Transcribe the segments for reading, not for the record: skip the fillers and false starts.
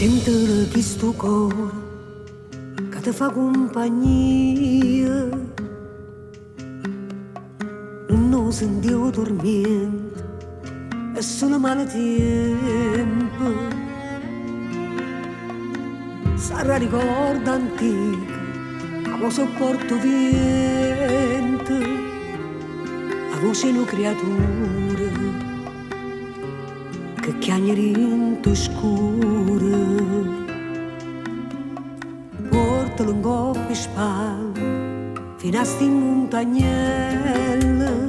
Sientelo chistu core ca te fa cumpagnia. Nun 'o sentì 'o turmiento, è sulo maletiempo. Sarrà ricordo antico ca mo s' 'o porta 'o viento, 'a voce 'e nu criaturo che chiagne dint' 'o scuro. Puortalo 'ncopp' 'e spalle fino a sti muntagnelle,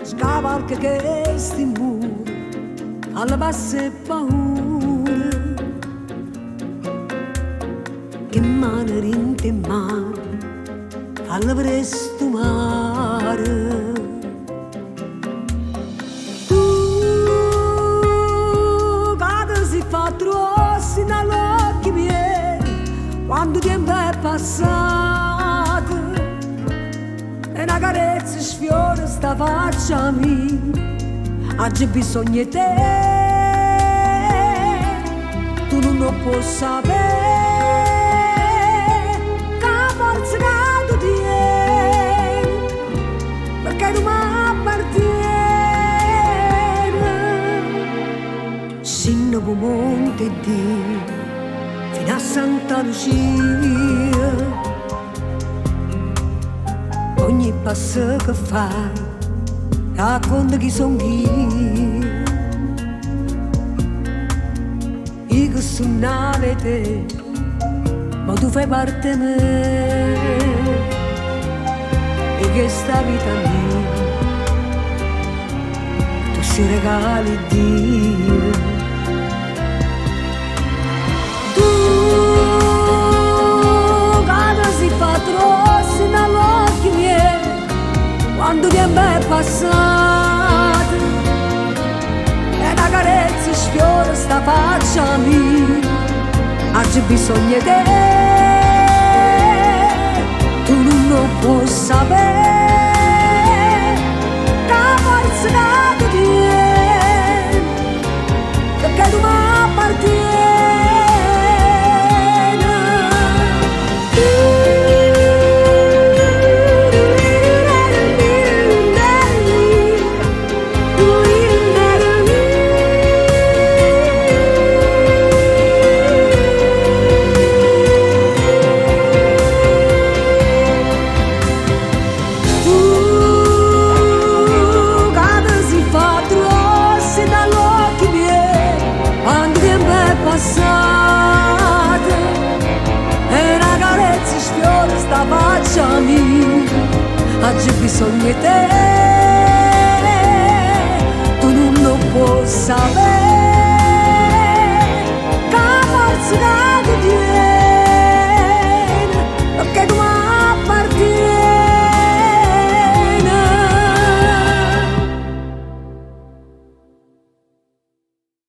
scavalca chesti mure, falle passa 'e paure, cu 'e mmane dint' 'e mmane, falle vedè stu mare. Tu ca te si fatta grossa dint' 'a ll'uocchie miei, quanto tiempo è passato e na carezza sfiora sta faccia mia, aggio bisogno 'e te, tu nun 'o può sapè, ca forza ca tu tieni, pecchè tu m'appartieni. Scinne p' 'o Monte 'e Dio fino a Santa Lucia, ogni passo che fai racconta chi songh'io. Io che sunnavo 'e te, ma tu fai parte 'e me, 'e chesta vita mia, tu si' regalo 'e Dio. Tu ca te si fatta grossa dint' 'a ll'uocchie miei, quanto tiempo è passato e na carezza sfiora sta faccia mia, aggio bisogno 'e te, tu nun 'o può sapè, ca forza ca tu tieni, pecchè tu m'appartieni. Tu ca te si fatta grossa dint' 'a ll'uocchie miei, quanto tiempo è passato e na carezza sfiora sta faccia mia, aggio bisogno 'e te, tu nun 'o può sapè.